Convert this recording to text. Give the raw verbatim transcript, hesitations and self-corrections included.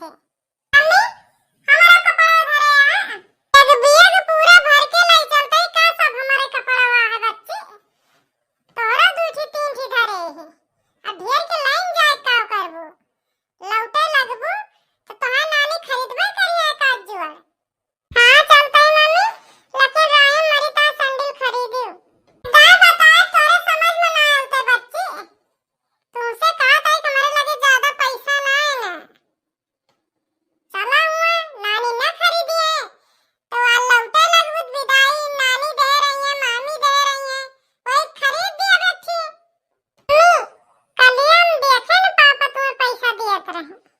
थे। मम्मी, हमारा कपड़ा धरे आ। एक बैग पूरा भर के लाई चलते, का सब हमारे कपड़ा है बच्ची? तोरा दू ठी तीन ठी धरे ही। अब ढेर के लाइन जाए का करबू? लौटे लगबू तो तोहार नानी खरीदबे करी है का जुआर। हाँ, चलते हैं मम्मी, लेकिन रायम मरी ता सैंडल खरीदी। का बताए, तोरे समझ में ना आते बच्ची। तुमसे कहा था कि हमारे लगे ज्यादा पैसा ना है ना। चला हुआ, नानी ना खरीदी है, तो आ लौटे लगबू विदाई, नानी दे रही है, मामी दे रही है, वही खरीद दिया बच्ची। मम्मी, कलिया हम देखे न पापा तुम्हें पैसा दियत रहे।